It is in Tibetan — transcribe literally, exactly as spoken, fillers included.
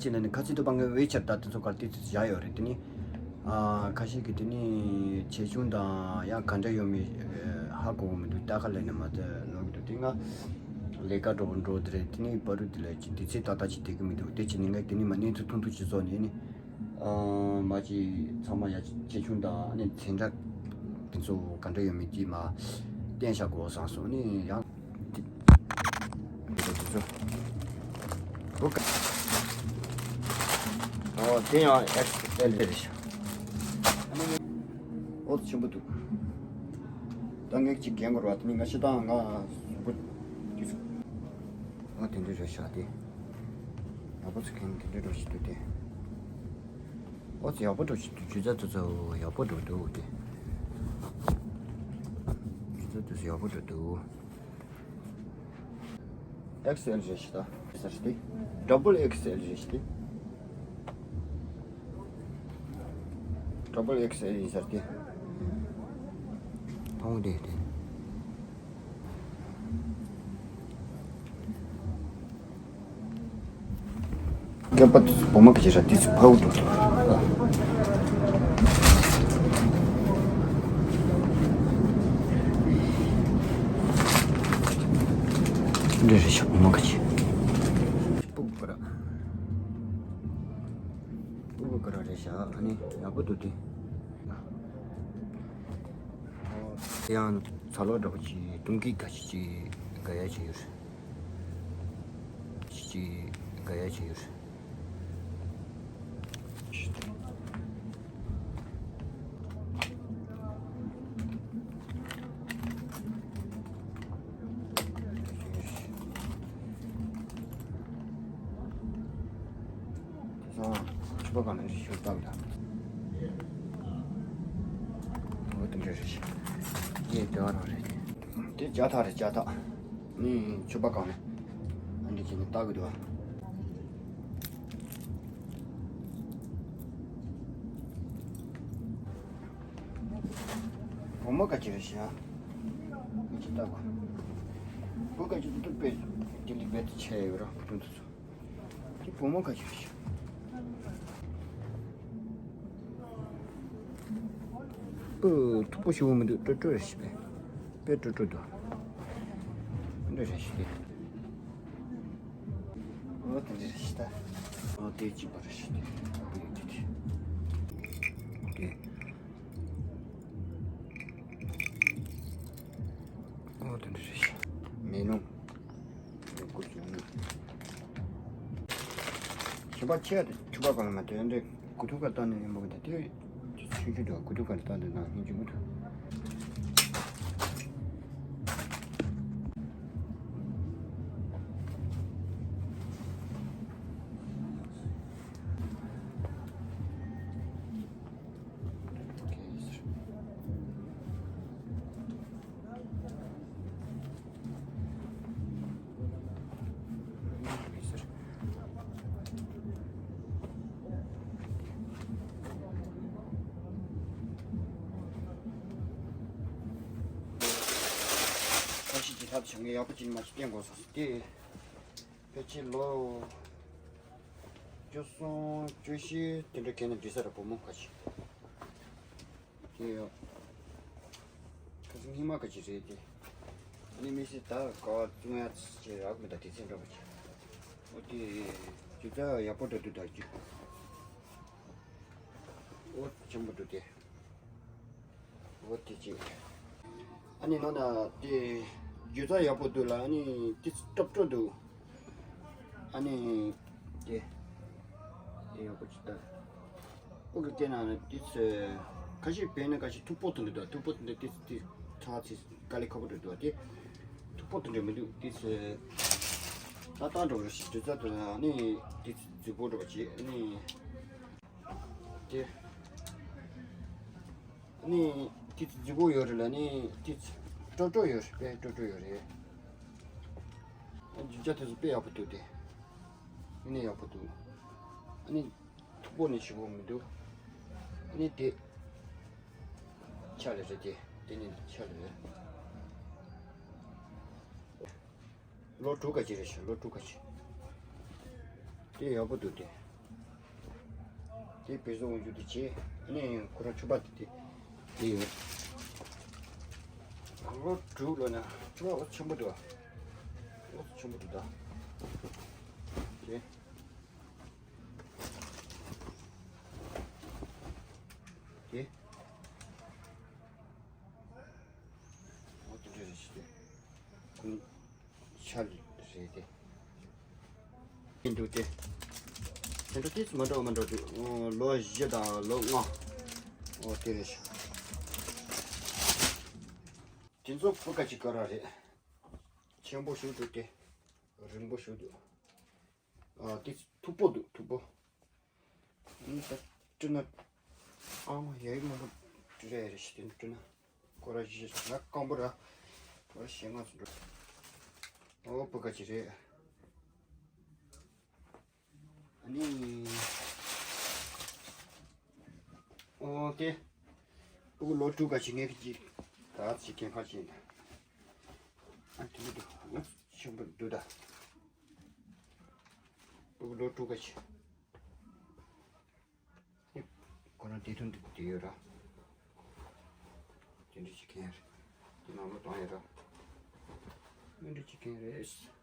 ཅི་ན་ནི་ཁ་ཚིག་ཏུ་སྤང་གི་ཝེ་ཆར་ད་དེ་ཚོ་གར་ཏི་ཚོ་བཞག་ཡོད་རེད། དེ་ནི་ཨ་ཁ་ཤས་ཀྱི་དེ་ནི་ཆེ་ཆུང་དང་ཡང་ག་འདྲ་ཡོད་མེད་ཧ་གོ་གི་མི་འདུག་ད་ཁ་ལས་ནི་མ་ཚད་ལོང་གི་འདུག་དེ་ང་ལས་ཀ་འགྲོ་འགྲོ་དེ་རེད། དེ་ནི་བར་དུ་དེ་ལ་ཅི་དེ་ཚེ་ཏག་ཏག་ཅིག་བསྡད་གི་མི་འདུག་དེ་ཅི་ནི་ངས་དེ་ནི་མ་གནས་ཚུལ་ཐུང་ཐུང་ཅིག་བཟོ་ནས་ནི་ཨ་མ་ཅི་ཚང་མ་ཡ་ཆེ་ཆུང་དང་ནི་ཚན་ཁྲ་དེ་ཚོ་ག་འདྲ་ཡོད་མེད་ཅིག་མ་བསྟན་བཞག་དགོས་བསམ་སོང་ནི་ཡང་། འདི་འདི་ཚོ། ཨོ་ཀ་ཨོ་དེ་ཡང་ཨེག་སི་ཨེལ་རེད་ཤག་ཨོ་ཆེན་པོ་འདུག་ད་ངས་ཅིག་རྒན་གོ་ར་དེ་ནི་ང་ཤི་ཏང་ང་གཟུགས་པོ་ཅིག་ཨོ་དེ་འདྲ་རེད་ཤག་དེ་ཡག་པོ་ཚུགས་མཁན་དེ་འདྲ་འགྲོ་ཞིག་འདུག་དེ་ཨོ་ཡག་པོ་འགྲོ་ཞིག་འདུག་ཇུས་ཙག་ཏུ་ཚོ་ཡག་པོ་འགྲོ་འདུག་དེ་ཇུས་ཙག་ཏུ་ཚོ་ཡག་པོ་འགྲོ་འདུག་ཨེག་སི་ཨེལ་རེད་ཤག་ད། ཟེར་ཏེ། ཌབ་བལ་ཨེག་སི་ཨེལ་རེད་ཤག་ད། ཌབ་བལ་ཨེག་སི་ཨེལ་ཡིན་ཟེར་ཏེ། ཨོང་དེ་དེ། སྐྱོན་པ་དེ་ཚོ་བུ་མོ་གི་ར་དེ་ཚོ་ཕ་བུ་འགྲོ་ཐུབ། འདྲ་རེད་ཤག་བུ་མོ་གི་ཅི། སྤུ་གུ་ཀ་ར། སྤུ་གུ་ཀ་ར་རེད་ཤག་ཨ་ནི་ཡག་པོ་འདུག་དེ། ཡང་ཚ་ལོ་འདྲ་པོ་ཅིག་ཏུང་ཀི་ག་ཅི་ཅིག་ག་ཡ་ཅིག་ཡོད་རེད། ཅིག་ག་ཡ་ཅིག་ཡོད་རེད། དེང་སང་ཕྱུ་པ་གང་ནས་ཞུ་བཏང་ད། འོ་དེ་འདྲ་རེད་ཤག་ངས་བསྡད་པ་རང་རེད། དེ་ལྕགས་ཐག་རེད་ལྕགས་ཐག་ནི་ཕྱུ་པ་གང་ནས་ཨ་འདི་བྱས་ནས་བཏགས་གི་འདུག་ཨ། བུ་མོ་ག་ཅི་རེད་ཤག་ཨ་ཅི་བཏགས་གོ་བུ་ག་ཅི་འདུག་པས་དེ་འདི་རྦད་དེ་ཆེ་ཡོད་ར་ཁུ་ཐུང་དུ་ཚོ། དེ་བུ་མོ་ག་ཅི་རེད་ཤག་ཨོ། མཐུག་པོ་ཞེ་པོ་མི་འདུག་སྤྲོ་སྤྲོ་རེད་ཤག་དཔེ་སྤྲོ་སྤྲོ་འདུག་འདི་རེད་ཤག་ཨོ་དེ་འདྲ་རེད་ཤག་ད། ཨོ་དེ་གཅིག་པ་རེད་ཤག་དེ་དེ། ཨོ་དེ་འདྲ་རེད་ཤག་མེད་ནོ། ཞིམ་པ་ཆེ་དེ་ཆུ་བ་གང་ལ་མ་དེ་འདྲ་གུ་ཐུག་ག་བཏང་ནས་ཡིན་པ་གི་ད་དེ་ཆུ་ཆུ་དུ་གུ་ཐུག་ག་བཏང་དེ་ནང་སྙིང་རྗེ་མོ་འདུག་ཁ་ཤས་ཀྱིས་ལྷ་བྱང་གི་ཡག་པོ་ཅིག་མ་ཅིག་བསྟན་དགོས་ས་སུ་སྟེ། ཕལ་ཆེར་ལོ་བཅུ་གསུམ་བཅུ་བཞི་དེ་འདྲ་གས་ན་འགྲིག་ས་རེད་བུ་མོ་ཁ་ཤས། དེ་ཡང་ཁ་སང་སྔོན་མ་ག་ཅིག་རེད་དེ། ཨ་ནི་མི་སེར་ད་ཀ་བ་བཙོང་ཡ་ཅིག་རག་མི་ད་དེ་ཚེ་འདྲ་བ་ཅིག་ཨོ་དེ་རྒྱུ་ད་ཡག་པོ་འདྲ་འདུག་ད་རྒྱུ་ཨོ་ཆེན་པོ་འདུག་དེ། འོ་དེ་གཅིག་ཨ་ནི་ནང་ན་དེ་རྒྱུ་རྩ་ཡག་པོ་འདུག་ལ་ཨ་ནི་དེ་སྲབ་སྲབ་འདུག་ཨ་ནི་དེ་དེ་ཡག་པོ་ཅིག་ལྟ། ཨོ་གི་སྐད་ན་དེ་ཚོ་ཁ་ཤས་བས་ན་ཁ་ཤས་མཐུག་པོ་དེ་འདྲ་འདུག་མཐུག་པོ་དེ་འདྲ་དེ་དེ་ཚ་ཚེ་དཀའ་ལས་ཁག་པོ་འདྲ་འདུག་དེ་མཐུག་པོ་དེ་འདྲ་མི་འདུག་དེ་ཚོ་ཏག་ཏག་འགྲོ་རེ་ཞིག་རྒྱུ་རྩ་དེ་ཨ་ནི་དེ་ཚོ་རྫིག་པོ་འགྲོ་བ་ཅིག་ཨ་ནི། དེ། ནི་ཏིས་རྫིག་པོ་ཡོད་རེད་ལ་ནི་ཏིས་སྤྲོ་སྤྲོ་ཡོད་རེད་དཔེ་སྤྲོ་སྤྲོ་ཡོད་རེད། རྒྱུ་ཆ་དེ་ཚོ་དཔེ་ཡག་པོ་འདུག་དེ། ཨ་ནི་ཡག་པོ་འདུག་ཨ་ནི་མཐུག་པོ་ནི་ཞེ་པོ་མི་འདུག་ཨ་ནི་དེ་ཆ་ལེ་རེད་དེ་དེ་ནི་ཆ་ལེ་རེད། ལོ་དྲུག་ག་ཅིག་རེད་ཤག་ལོ་དྲུག་ག་ཅིག་དེ་ཡག་པོ་འདུག་དེ། དེ་བེད་སྤྱོད་འོང་རྒྱུ་དེ་བྱས། ཨ་ནི་ཁོ་རང་ཕྱུ་པ་དེ་དེ་དེ་ཡོད། ལོ་དྲུག་ལོ་ན་ཕྱུ་པ་ལོ་ཆེན་པོ་འདུག་ལོ་ཆེན་པོ་འདུག་ད། དེ་དེ་འོ་དེ་འདྲ་རེད་ཤི་དེ། ཁོང་ཆ་རེད་དེ། ཡིན་འདུག་སྟེ། དེ་འདྲ་ཏིས་མ་འདྲ་བ་མ་འདྲ་འདུག་ཨོ། ལོ་བཞི་དང་ལོ་ལྔ། ཨོ་དེ་རེད་ཤག་དེ་ཚོ་སྤུ་ཀ་གཅིག་ཀ་ར་རེད། ཆེན་པོ་ཞིག་འདུག་སྟེ། རིང་པོ་ཞིག་འདུག་ཨ་དེ་མཐུག་པོ་འདུག་མཐུག་པོ། ཨ་ནི་ད་བཀྲུས་ན། ཨ་མ་ཡ་ཡིག་མ་འདུག་བཀྲུས་ར་ཡ་རེ་ཞིག་དེ་བཀྲུས་ན། སྐོར་ར་བཞི་ང་སྐམ་པོ་ར། སྐོར་ར་ཞེ་ལྔ་ཙམ་འགྲོ། ཨོ་སྤུ་ཀ་གཅིག་རེད། ཨ་ནི། ཨོ་དེ། སྤུ་གུ་ལོ་དྲུག་ག་ཞིག་ངས་ཀྱི་ད་ཅིག་གན་ཁ་ཅིག་ཨ་དེ་མི་འདུག་ང་ཆེན་པོ་འདུག་ད། སྤུ་གུ་ལོ་དྲུག་ག་ཞིག་ཁོ་རང་དེ་ཐུན་དུ་དེ་ཡོད་ར། དེ་འདྲ་ཅིག་གན་རེད། དེ་ནང་ལོ་གཏོང་ཡོད་ར། དེ་འདྲ་ཅིག་གན་རེད།